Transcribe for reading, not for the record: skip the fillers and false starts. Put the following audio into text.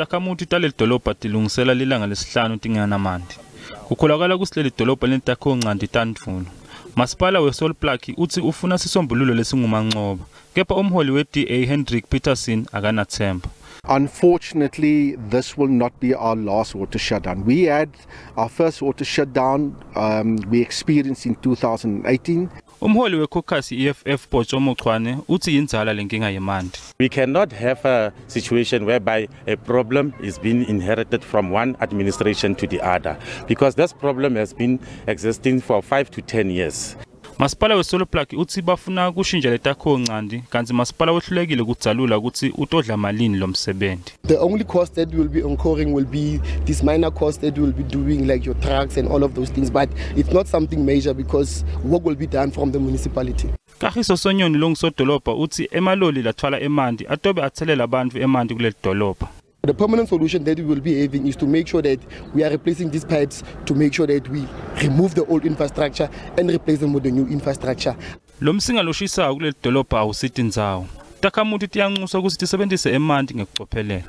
Takhamuti taleli dolobha tilungisela lilanga lesihlanu tingenamanti. Kukholakala kutsi leli dolobha linetakhiwoncanti tandvulo. Masipala weSol Plaatje utsi ufuna sisombululo lesingumancoba. Kepha umholi we-DA Hendrik Peterson akanathemba. Unfortunately, this will not be our last water shutdown. We had our first water shutdown we experienced in 2018. Umholi wecaucus EFF Potso Mokhuane utsi yindzala lenkinga yemanti. We cannot have a situation whereby a problem is being inherited from one administration to the other, because this problem has been existing for 5 to 10 years. Masipala weSol Plaatje utsi bafuna kushintsha letakhiwoncanti, kantsi masipala wehlulekile kudzalula kutsi utodla malini lomsebenti. The only cost that we'll be incurring will be this minor cost that we'll be doing, like your trucks and all of those things, but it's not something major because work will be done from the municipality. Kagiso Sonyoni longusodolobha utsi emaloli lathwala emanti atobe atselela bantfu emanti kuleli dolobha. The permanent solution that we will be having is to make sure that we are replacing these pipes, to make sure that we remove the old infrastructure and replace them with the new infrastructure. Lo msinga loshisako kuleli dolobha awusiti ndzawo. Takhamuti tiyancuswa kutsi tisebentise emanti ngekucophelela.